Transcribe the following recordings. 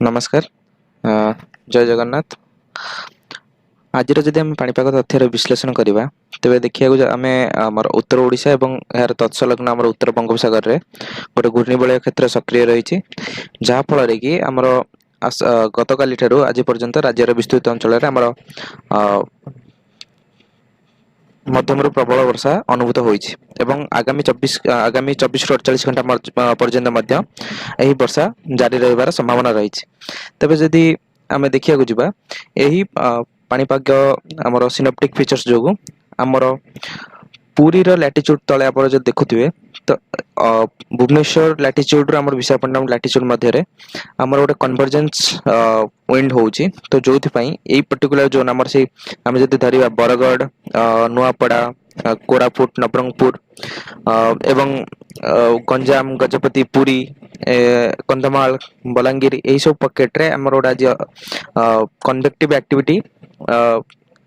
ନମସ୍କାର, ଜୟ ଜଗନ୍ନାଥ। ଆଜିର ଯଦି ଆମେ ପାଣିପାଗ ତଥ୍ୟର ବିଶ୍ଳେଷଣ କରିବା, ତେବେ ଦେଖିବାକୁ ଆମେ ଆମର ଉତ୍ତର ଓଡ଼ିଶା ଏବଂ ଏହାର ତତ୍ସଂଲଗ୍ନ ଆମର ଉତ୍ତର ବଙ୍ଗୋପସାଗରରେ ଗୋଟେ ଘୂର୍ଣ୍ଣିବଳୟ କ୍ଷେତ୍ର ସକ୍ରିୟ ରହିଛି, ଯାହାଫଳରେ କି ଆମର ଗତକାଲି ଠାରୁ ଆଜି ପର୍ଯ୍ୟନ୍ତ ରାଜ୍ୟର ବିସ୍ତୃତ ଅଞ୍ଚଳରେ ଆମର ମଧ୍ୟମରୁ ପ୍ରବଳ ବର୍ଷା ଅନୁଭୂତ ହୋଇଛି ଏବଂ ଆଗାମୀ 24ରୁ 48 ଘଣ୍ଟା ପର୍ଯ୍ୟନ୍ତ ମଧ୍ୟ ଏହି ବର୍ଷା ଜାରି ରହିବାର ସମ୍ଭାବନା ରହିଛି। ତେବେ ଯଦି ଆମେ ଦେଖିବାକୁ ଯିବା, ଏହି ପାଣିପାଗ ଆମର ସିନୋପ୍ଟିକ୍ ଫିଚର୍ସ ଯୋଗୁଁ ଆମର ପୁରୀର ଲାଟିଚ୍ୟୁଡ୍ ତଳେ ଆପଣ ଯଦି ଦେଖୁଥିବେ, ତ ଭୁବନେଶ୍ୱର ଲାଟିଚ୍ୟୁଡ୍ରୁ ଆମର ବିଶାଖାପଟ୍ଟନମ ଲାଟିଚ୍ୟୁଡ୍ ମଧ୍ୟରେ ଆମର ଗୋଟେ କନଭର୍ଜେନ୍ସ ୱିଣ୍ଡ ହେଉଛି। ତ ଯୋଉଥିପାଇଁ ଏଇ ପର୍ଟିକୁଲାର ଜୋନ୍ ଆମର ସେଇ ଆମେ ଯଦି ଧରିବା ବରଗଡ଼, ନୂଆପଡ଼ା, କୋରାପୁଟ, ନବରଙ୍ଗପୁର ଏବଂ ଗଞ୍ଜାମ, ଗଜପତି, ପୁରୀ, କନ୍ଧମାଳ, ବଲାଙ୍ଗୀର, ଏଇସବୁ ପକେଟରେ ଆମର ଗୋଟେ ଆଜି କନଭେକ୍ଟିଭ ଆକ୍ଟିଭିଟି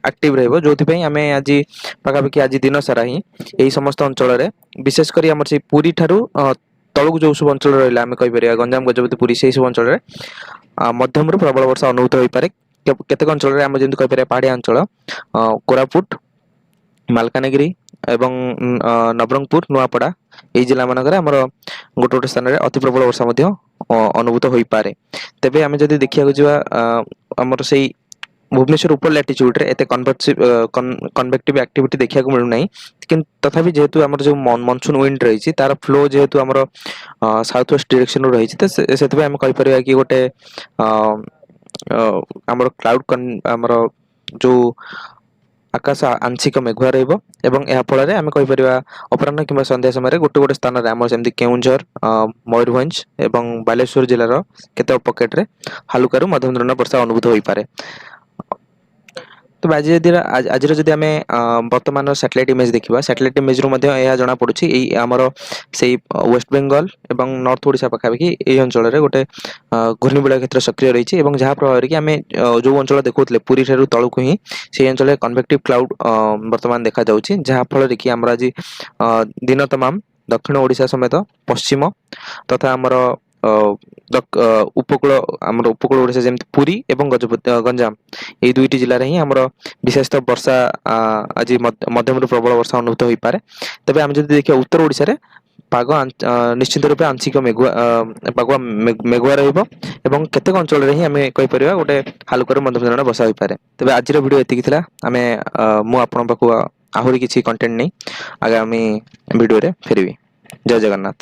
ଆକ୍ଟିଭ ରହିବ, ଯୋଉଥିପାଇଁ ଆମେ ଆଜି ପାଖାପାଖି ଆଜି ଦିନ ସାରା ହିଁ ଏହି ସମସ୍ତ ଅଞ୍ଚଳରେ, ବିଶେଷ କରି ଆମର ସେଇ ପୁରୀ ଠାରୁ ତଳକୁ ଯୋଉ ସବୁ ଅଞ୍ଚଳ ରହିଲା, ଆମେ କହିପାରିବା ଗଞ୍ଜାମ, ଗଜପତି, ପୁରୀ, ସେଇ ସବୁ ଅଞ୍ଚଳରେ ମଧ୍ୟମରୁ ପ୍ରବଳ ବର୍ଷା ଅନୁଭୂତ ହୋଇପାରେ। କେତେକ ଅଞ୍ଚଳରେ ଆମେ ଯେମିତି କହିପାରିବା ପାହାଡ଼ିଆ ଅଞ୍ଚଳ କୋରାପୁଟ, ମାଲକାନଗିରି ଏବଂ ନବରଙ୍ଗପୁର, ନୂଆପଡ଼ା, ଏଇ ଜିଲ୍ଲାମାନଙ୍କରେ ଆମର ଗୋଟେ ଗୋଟେ ସ୍ଥାନରେ ଅତି ପ୍ରବଳ ବର୍ଷା ମଧ୍ୟ ଅନୁଭୂତ ହୋଇପାରେ। ତେବେ ଆମେ ଯଦି ଦେଖିବାକୁ ଯିବା, ଆମର ସେଇ ଭୁବନେଶ୍ୱର ଉପର ଲାଟିଚ୍ୟୁଡ୍ରେ ଏତେ କନଭେକ୍ଟିଭ ଆକ୍ଟିଭିଟି ଦେଖିବାକୁ ମିଳୁନାହିଁ। କିନ୍ତୁ ତଥାପି ଯେହେତୁ ଆମର ଯୋଉ ମନସୁନ୍ ୱିଣ୍ଡ ରହିଛି, ତାର ଫ୍ଲୋ ଯେହେତୁ ଆମର ସାଉଥ ୱେଷ୍ଟ ଡିରେକ୍ସନରୁ ରହିଛି, ତ ସେଥିପାଇଁ ଆମେ କହିପାରିବା କି ଗୋଟେ ଆମର କ୍ଲାଉଡ ଆମର ଯୋଉ ଆକାଶ ଆଂଶିକ ମେଘୁଆ ରହିବ ଏବଂ ଏହା ଫଳରେ ଆମେ କହିପାରିବା ଅପରାହ୍ନ କିମ୍ବା ସନ୍ଧ୍ୟା ସମୟରେ ଗୋଟେ ଗୋଟେ ସ୍ଥାନରେ ଆମର ଯେମିତି କେଉଁଝର, ମୟୂରଭଞ୍ଜ ଏବଂ ବାଲେଶ୍ୱର ଜିଲ୍ଲାର କେତେକ ପକେଟରେ ହାଲୁକାରୁ ମଧ୍ୟମ ଧରଣର ବର୍ଷା ଅନୁଭୂତ ହୋଇପାରେ। ତେବେ ଆଜିର ଯଦି ଆମେ ବର୍ତ୍ତମାନର ସ୍ୟାଟେଲାଇଟ୍ ଇମେଜ୍ ଦେଖିବା, ସ୍ୟାଟେଲାଇଟ୍ ଇମେଜ୍ରୁ ମଧ୍ୟ ଏହା ଜଣାପଡ଼ୁଛି, ଏଇ ଆମର ସେଇ ୱେଷ୍ଟବେଙ୍ଗଲ ଏବଂ ନର୍ଥ ଓଡ଼ିଶା ପାଖାପାଖି ଏଇ ଅଞ୍ଚଳରେ ଗୋଟେ ଘୂର୍ଣ୍ଣିବଳୟ କ୍ଷେତ୍ର ସକ୍ରିୟ ରହିଛି ଏବଂ ଯାହା ପ୍ରଭାବରେ କି ଆମେ ଯୋଉ ଅଞ୍ଚଳ ଦେଖାଉଥିଲେ ପୁରୀ ଠାରୁ ତଳକୁ ହିଁ ସେଇ ଅଞ୍ଚଳରେ କନଭେକ୍ଟିଭ କ୍ଲାଉଡ୍ ବର୍ତ୍ତମାନ ଦେଖାଯାଉଛି, ଯାହାଫଳରେ କି ଆମର ଆଜି ଦିନ ତମାମ ଦକ୍ଷିଣ ଓଡ଼ିଶା ସମେତ ପଶ୍ଚିମ ତଥା ଆମର ଉପକୂଳ, ଆମର ଉପକୂଳ ଓଡ଼ିଶା ଯେମିତି ପୁରୀ ଏବଂ ଗଜପତି, ଗଞ୍ଜାମ, ଏଇ ଦୁଇଟି ଜିଲ୍ଲାରେ ହିଁ ଆମର ବିଶେଷତଃ ବର୍ଷା ଆଜି ମଧ୍ୟମରୁ ପ୍ରବଳ ବର୍ଷା ଅନୁଭୂତ ହୋଇପାରେ। ତେବେ ଆମେ ଯଦି ଦେଖିବା, ଉତ୍ତର ଓଡ଼ିଶାରେ ପାଗ ନିଶ୍ଚିତ ରୂପେ ଆଂଶିକ ମେଘୁଆ ପାଗ ମେଘୁଆ ରହିବ ଏବଂ କେତେକ ଅଞ୍ଚଳରେ ହିଁ ଆମେ କହିପାରିବା ଗୋଟେ ହାଲୁକାରୁ ମଧ୍ୟମ ଧରଣର ବର୍ଷା ହୋଇପାରେ। ତେବେ ଆଜିର ଭିଡ଼ିଓ ଏତିକି ଥିଲା। ମୁଁ ଆପଣଙ୍କ ପାଖକୁ ଆହୁରି କିଛି କଣ୍ଟେଣ୍ଟ ନେଇ ଆଗାମୀ ଭିଡ଼ିଓରେ ଫେରିବି। ଜୟ ଜଗନ୍ନାଥ।